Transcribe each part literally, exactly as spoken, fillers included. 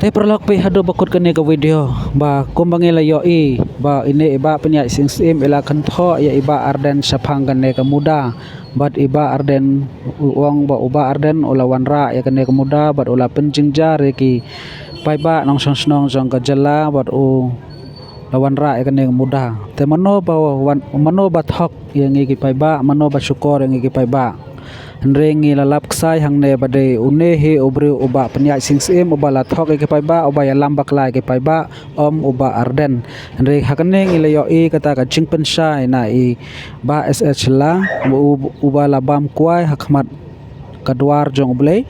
Te paralok, peit haduh ba kut kane ka video, ba kumba ngi la ïohi ba ine i Bah Pynïaid Sing Syiem i la kynthoh ïa i Bah Ardent shaphang kane ka muda. Bad i Bah Ardent u ong ba u Bah Ardent u la wanrah ïa kane ka muda bad u la pynjynjar ïa ki paidbah nongshong shnong jong ka jylla bad u la wanrah ïa kane ka muda. Te mano ba wan, mano ba thok ïa ngi ki paidbah, mano ba shukor ïa ngi ki paidbah? Hynrei ngi la lap ksai hangne ba dei une hi u briew u Bah Pynïaid Sing Syiem uba la thok ïa ki paidbah, uba ïalam bakla ïa ki paidbah, ym u Bah Ardent. Hynrei ha kane ngi la ïohi kata ka jingpynshai na i Bah S H la, u-, uba la bam kwai ha khmat ka dwar jong U Blei.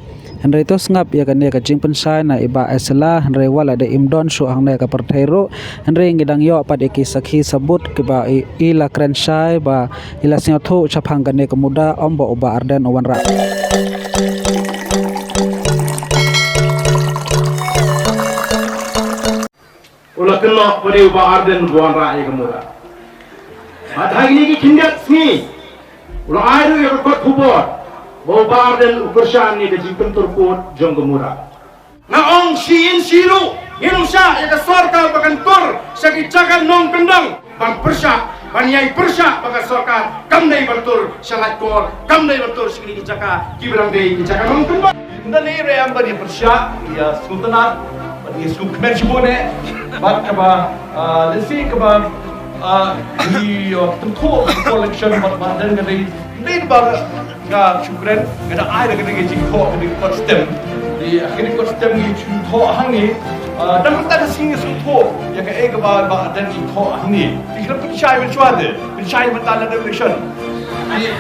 Hynrei to sngap ïa kane ka jingpynshai na i Bah S H la, hynrei wat la dei im don shuh hangne ka pyrthei ruh. Hynrei ngi dang ïoh pat ïa ki sakhi sabut kiba i, i la kren shai ba i la sngewthuh shaphang kane ka muda, ym ba u Bah Ardent u wanrah. U la kynnoh ba dei u Bah Ardent uba wanrah ïa ka muda. Bad ha kine ki khyndiat sngi u la ai ruh ïa ka kot khubor ba u Bah Ardent u kyrshan ïa ka jingpyntur pud jong ka muda. Nga ong shi ïing shi ruh ngin ym shah ïa ka sorkar ba kan tur sha ki jaka nongkyndong. Ban pyrshah, ban ïai pyrshah ba ka sorkar kam dei ban tur sha Laitkor, kam dei ban tur sha kine ki jaka kiba dang dei ki jaka nongkyndong. Ynda lei ruh em ban ïa pyrshah, ïa sngewtynnat, ban ïa sngewkmen shibun eh. Bad kaba, ah, lehse kaba, ah, ïa, ah, tyngkhuh election bad ban dang ka dei, dei ba ka shu kren, ka da ai da ka dei ka jingthoh, ka dei ka kot stem. Dei, ah, ka dei ka kot stem ngi shu thoh hangne, ah, dang mynta ka sngi ngi shu thoh ïa kaei kaba, ba dang ngi thoh hangne. Dei ka pynshai mynshuwa te, pynshai mynta la election. Dei,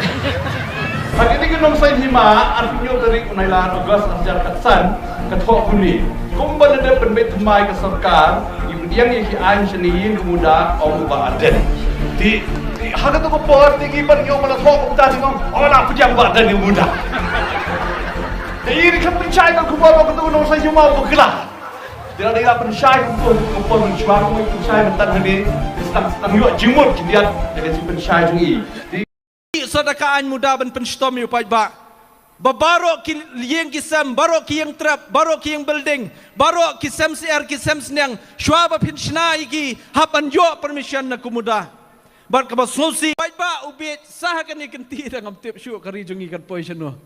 ha kane ka Nongsaiñ Hima, arphew hynñiew tarik u Nailar August ar hajar khatsan, ka thoh kumne. Kumba la dep pynbeit thymmai ka sorkar, ngi pdiang ïa ki aiñ sha ïing ka muda, ong u Bah Ardent. Te, te, ha kato ka por, te ngi ban ïoh ba la thoh kumta te ngong, oh, la pdiang Bah Ardent ïa ka muda. Te ïa ka pynshai ka khubor ba kato ka Nongsaiñ Hima ba kla. Te la dei la pynshai ka khubor, ka khubor mynshuwa, ka pynshai mynta hangne, te sdang, sdang ïoh jingmut khyndiat ïa ka jingpynshai jong i. Te Sa da ka aiñ muda ban pynshitom ïa u paidbah. Ba baroh ki ïing ki sem, baroh ki ïing trep, baroh ki ïing building, baroh ki sem syiar ki sem sniang, shuwa ba phin shna ïa ki hap ban ïoh permission na ka muda. Bad kaba sngewsih paidbah u bieit sa ha kane ka kynti, te ngam tip shuh ka ri jong ngi kan poi shano.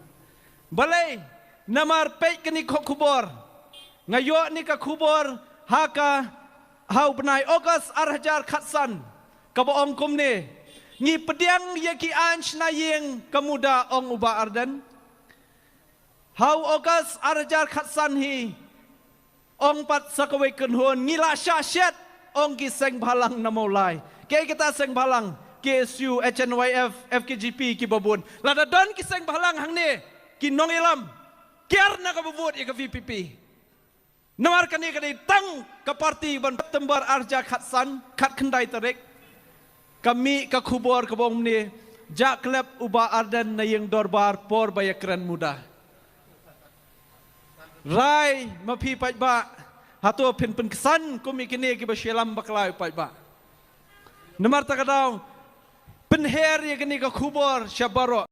Balei? Namar peit kane ka khubor. Nga ïoh ne ka khubor ha ka, ha u bnai August ar hajar khatsan, kaba ong kumne, ngi pdiang ïa ki aiñ shna ïing ka muda, ong u Bah Ardent. Ha u August ar hajar khatsan hi, ong pat sa kawei kynhun, ngi la shah shet, ong ki seng bhalang na Mawlai. Kaei kata seng bhalang? K S U, H N Y F, F K J P, kiba bun. Lada don ki seng bhalang hangne, ki nongïalam, kiar na kaba vote ïa ka V P P. Namar kane ka dei tang ka party ban September ar hajar khatsan, khatkhyndai tarik, ka mih ka khubor kaba ong kumne, jah klep u Bah Ardent na ïing dorbar por ba ïakren muda. Rai ma phi paidbah, hato phin pynksan kum ïa kine kiba shu ïalam bakla ïa u paidbah? Namar kata ka daw, pynher ïa kane ka khubor sha baroh.